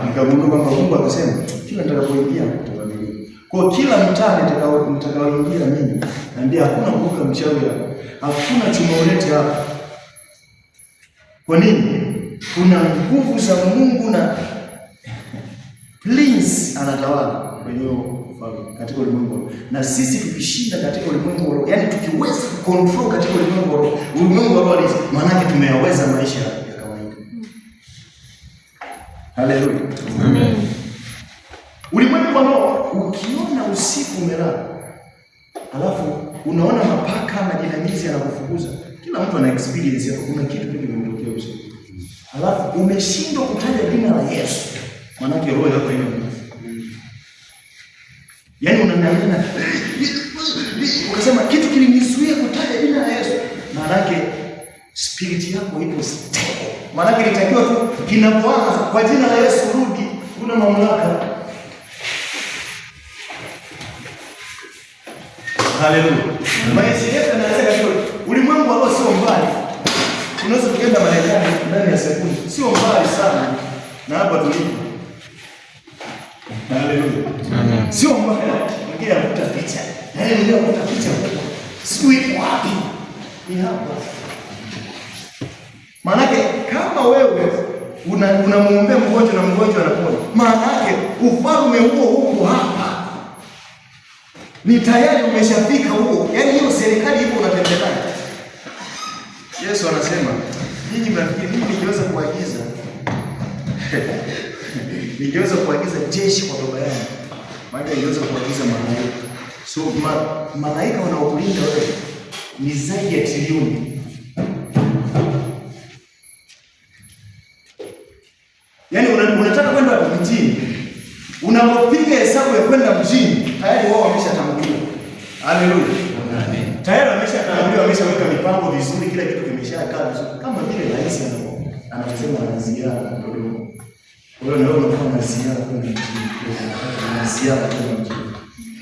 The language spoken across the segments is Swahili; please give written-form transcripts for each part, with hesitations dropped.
Nikagundua kwamba Mungu akasema kila nitakapoingia nitabadilika. Kwa hiyo kila mtaa nitakaoingia mimi, naambia hakuna mbuga mchawi hapa. Hakuna chuma ulete hapa. Kwa nini? Kuna nguvu za Mungu na Prince anatawala kwenye ufalme katika ulimwengu wa roho. Na sisi tukishinda katika ulimwengu wa roho, yaani tukiweza kucontrol katika ulimwengu wa roho, ulimwengu wa roho maana tumeyaweza maisha ya kawaida. Haleluya. Amen. Ulimwengu wa roho ukiona usiku umelala, alafu unaona mapaka na jinamizi yanakufukuza. Kila mtu ana experience hapo, kuna kitu kimemtokea usiku. Alafu umeshindwa kutaja jina la Yesu. Maanake roho yako haina nguvu. Yaani unang'ang'ana ukasema kitu kilinizuia kutaja jina la Yesu. Maanake spirit yako ipo stable. Maanake ilitakiwa tu kinapoanza kwa jina la Yesu rudi, kuna mamlaka. Haleluya. Maisha yetu yanaanza katika ulimwengu ambao sio mbali. Unaweza kuenda Marekani ndani ya sekunde, sio mbali sana na hapa tulipo. Haleluya. Sio mbali. Mwingine anavuta picha. Na yeye mwenyewe anavuta picha. Sijui iko wapi. Ni hapa. Maanake kama wewe unamuombea mgonjwa na mgonjwa anapona, maanake ufalme huo huko hapa. Ni tayari umeshafika huo. Yaani hiyo serikali ipo unatembea nayo. Yesu anasema, nyinyi mnafikiri mimi ningeweza kuagiza ningeweza kuagiza jeshi kwa baba yangu. Maana ningeweza kuagiza malaika. So malaika wanaokulinda wewe ni zaidi ya trilioni. Yaani unataka kwenda mjini. Unapopiga hesabu ya kwenda mjini, tayari wao wameshatangulia. Haleluya. Amen. Tayari wameshatangulia, wameshaweka mipango vizuri, kila kitu kimeshakaa vizuri. Kama vile rais anavyosema ana ziara Dodoma. Kwa hiyo leo unakuwa na ziara kwenda mjini. Na ziara kwenda mjini.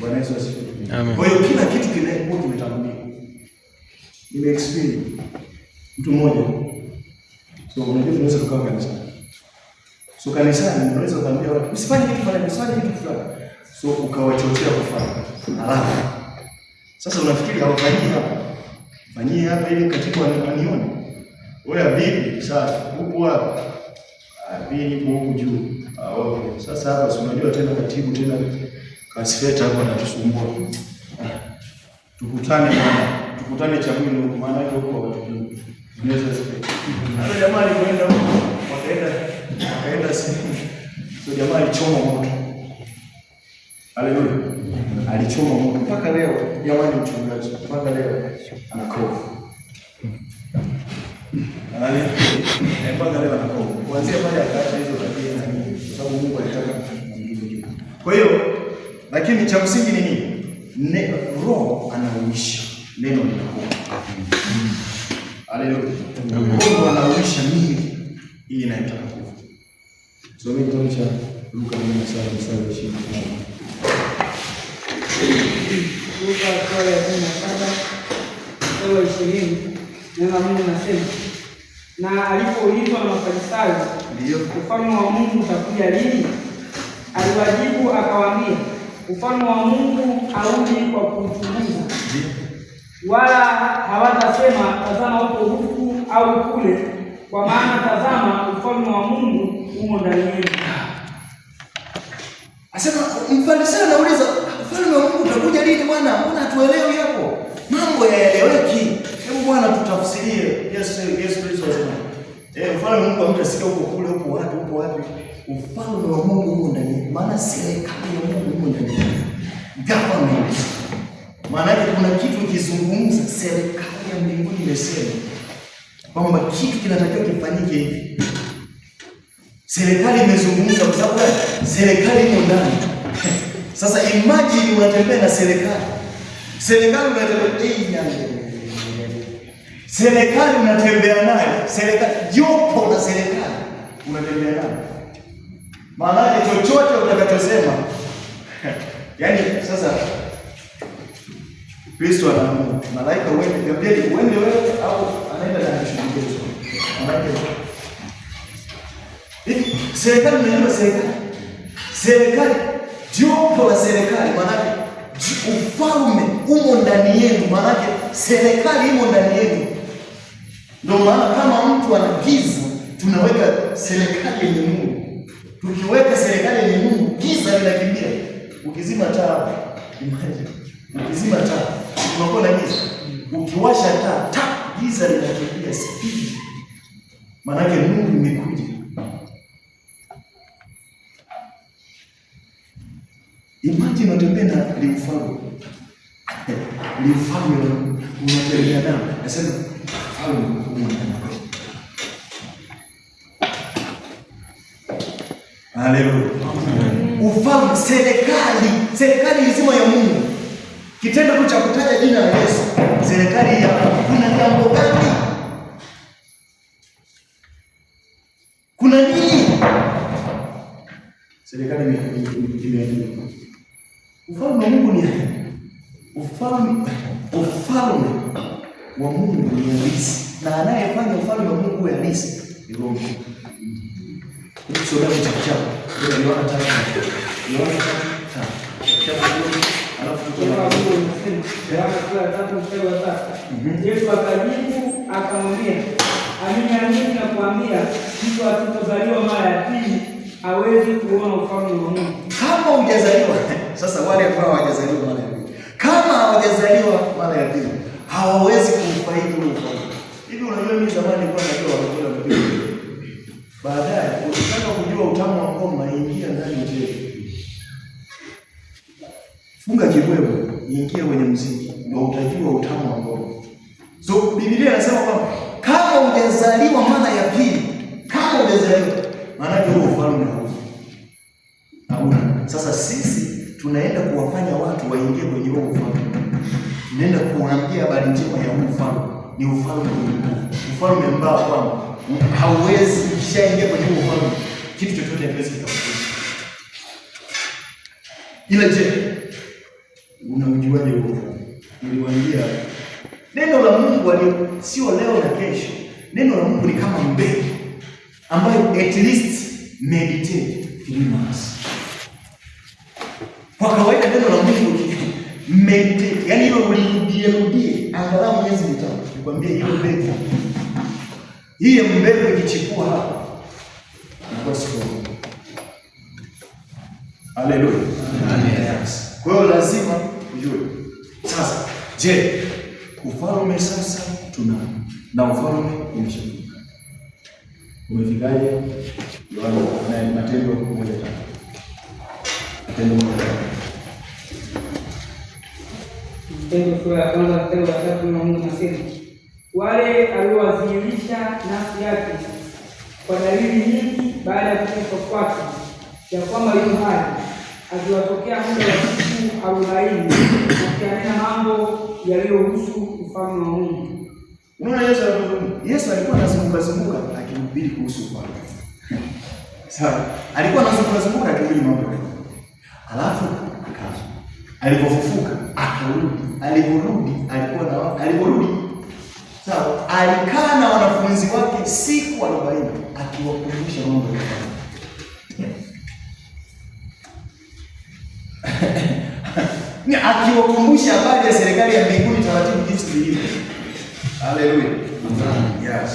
Bwana Yesu asifiwe. Amen. Kwa hiyo kila kitu kinakuwa kimetangulia. Nime experience mtu mmoja. So unajua tunaweza tukawa kanisani. So kanisani unaweza kuambia watu usifanye kitu fulani, usifanye kitu fulani. So ukawachochea kufanya. Alafu sasa unafikiri hawafanyii hapa. Fanyie hapa ili katibu anione. Wewe vipi? Sasa upo hapa. Mimi nipo huku juu. Ah, okay. Sasa hapa si unajua tena katibu tena kasifeta hapa anatusumbua. Tukutane bwana. Tukutane Chamwino huko maana yake huko watu. Unaweza sifeta. Sasa jamaa alikwenda huko, wakaenda sehemu. So jamaa alichoma moto. Haleluya. Alichoma moto mpaka leo, jamani mchungaji, mpaka leo ana kovu. Haleluya. Mpaka leo ana kovu. Kuanzia pale akaacha hizo tabia na nini, kwa sababu Mungu alitaka amrudie. Kwa hiyo lakini cha msingi ni nini? Roho anauisha neno linakuwa. Haleluya. Roho anauisha mili ili inayotaka kufa. So mimi kitabu cha Luka 17:27. Luka sura ya 17 mstari wa 20, neno la Mungu linasema, na alipoulizwa na Mafarisayo, ndio ufalme wa Mungu utakuja lini? Aliwajibu akawaambia, ufalme wa Mungu hauji kwa kuuchunguza, wala hawatasema tazama uko huku au kule, kwa maana tazama ufalme wa Mungu umo ndani yenu. Asema mfarisayo anauliza, ufalme wa Mungu utakuja lini bwana? Mbona hatuelewi hapo? Mambo yaeleweki. Hebu bwana tutafsirie. Yesu Kristo anasema, ufalme wa Mungu hamtasikia huko kule, huko wapi, huko wapi. Ufalme wa Mungu umo ndani. Maana serikali ya Mungu umo ndani. Government. Maana yake kuna kitu ukizungumza, serikali ya mbinguni imesema kwamba kitu kinatakiwa kifanyike hivi. Serikali imezungumza kwa sababu serikali iko ndani. Sasa imagine unatembea na serikali. Serikali unatembea serikali unatembea nayo. Serikali jopo na serikali unatembea nayo. Maana yake chochote utakachosema. Yaani sasa Kristo anaamua malaika uende, Gabrieli uende wewe au anaenda na kushughulikia. Maana hivi serikali unajua serikali. Serikali, jopo la serikali, maanake ufalme umo ndani yenu, maanake serikali imo ndani yenu. Ndio maana kama mtu ana giza, tunaweka serikali yenye Mungu. Tukiweka serikali yenye Mungu, giza linakimbia. Ukizima taa, imagine, ukizima taa unakuwa na giza. Ukiwasha taa, giza linakimbia speed. Maanake Mungu imekuja. Imagine unatembea na liufalme. Liufalme unatembea nao. Nasema ufalme umo ndani yako. Haleluya. Ufalme, serikali, serikali nzima ya Mungu. Kitendo tu cha kutaja jina la Yesu, serikali ya kuna jambo gani? Kuna nini? Serikali ime Ufalme wa Mungu ni ufalme, ufalme wa Mungu ni halisi, na anayefanya ufalme wa Mungu uwe halisi ni Roho Mtakatifu. Tusome chap chap. Yohana 3. Yohana 3. Chap chap. Alafu Yohana sura ya 3 mstari wa 3. Yesu akajibu akamwambia, amini amini nakuambia, mtu asipozaliwa mara ya pili hawezi kuona ufalme wa Mungu. Kama hujazaliwa sasa, wale ambao hawajazaliwa mara ya pili, kama hawajazaliwa mara ya pili hawawezi kuufaidi ule ufalme. Hivi unajua, mimi zamani nilikuwa najua walokole wamepiga. Baadaye ukitaka kujua utamu wa ngoma, ingia ndani ucheze. Funga kibwebwe, ingia kwenye muziki, ndio utajua utamu wa ngoma. So Biblia inasema kwamba kama hujazaliwa mara ya pili, kama hujazaliwa, maana yake huo ufalme hauna. Sasa sisi tunaenda kuwafanya watu waingie kwenye huo ufalme. Tunaenda kuwaambia habari njema ya huu ufalme. Ni ufalme wenye nguvu, ufalme ambao kwamba hauwezi, ukishaingia kwenye huo ufalme kitu chochote hakiwezi kikakutisha. Ila je, unaujuaje huo ufalme? Niliwaambia neno la Mungu sio leo na kesho. Neno la Mungu ni kama mbegu ambayo at least meditate 3 months. Kwa kawaida neno la Mungu meditate, yani hilo ulirudie rudie angalau miezi 5. Nikwambie hiyo mbegu, hiyo mbegu ikichipua hapa inakuwa strong. Haleluya. Yes. Kwa hiyo lazima ujue. Sasa je, ufalme sasa tunao na ufalme umeshafika. Umefikaje? Yohana na Matendo 1:3. Matendo 1:3. Matendo sura ya kwanza mstari wa 3 na Mungu anasema, wale aliowadhihirisha nafsi yake kwa dalili nyingi baada ya kufa kwake, ya kwamba yu hai, akiwatokea muda wa siku 40, akianena mambo yaliyohusu ufalme wa Mungu. Unaona Yesu alipozungumza, Yesu alikuwa anazunguka zunguka akihubiri kuhusu ufalme. Sawa. Alikuwa anazunguka zunguka akihubiri mambo ya ufalme. Alafu akafa. Alipofufuka akarudi. Aliporudi alikuwa na aliporudi. Sawa. Alikaa na wanafunzi wake siku 40 akiwakumbusha mambo ya ufalme. Ni akiwakumbusha habari ya serikali ya mbinguni taratibu jinsi ilivyo. Haleluya. Yes.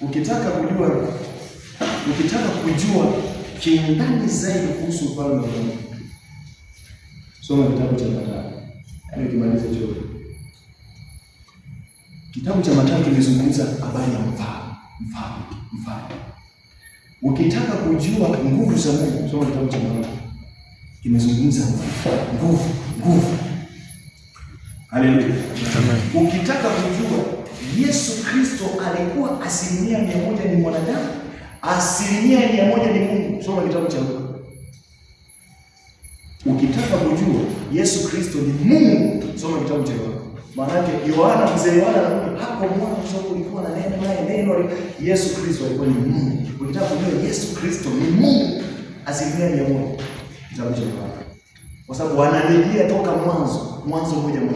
Ukitaka kujua kindani zaidi kuhusu ufalme wa Mungu, soma kitabu cha Mathayo. Yaani ukimaliza chuo. Kitabu cha Mathayo kimezungumza habari ya mfalme, mfalme, mfalme. Ukitaka kujua nguvu za Mungu, soma kitabu cha Mathayo. Kimezungumza nguvu, nguvu. Haleluya. Ukitaka kujua Yesu Kristo alikuwa 100% ni mwanadamu, 100% ni Mungu, soma kitabu cha Luka. Ukitaka kujua Yesu Kristo ni Mungu, soma kitabu cha Yohana. Maana yake Yohana, mzee Yohana anakuja hapo mwanzo kulikuwa na neno, naye neno Yesu Kristo alikuwa ni Mungu. Ukitaka kujua Yesu Kristo ni Mungu 100%, kitabu cha Yohana. Kwa sababu wanarejea toka mwanzo, Mwanzo 1:1.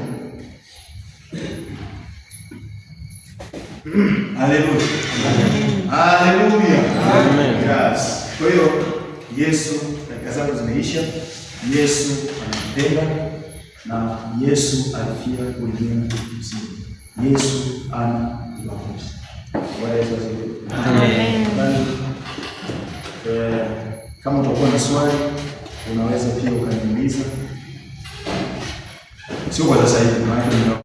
Haleluya. Haleluya. Amen. Yes. Kwa hiyo Yesu, dakika zangu zimeisha. Yesu anapenda na Yesu alifia ulimwengu mzima. Yesu ana ubaguzi. Bwana Yesu asifiwe. Amen. Kama utakuwa na swali unaweza pia ukaniuliza, sio kwa sasa hivi, maana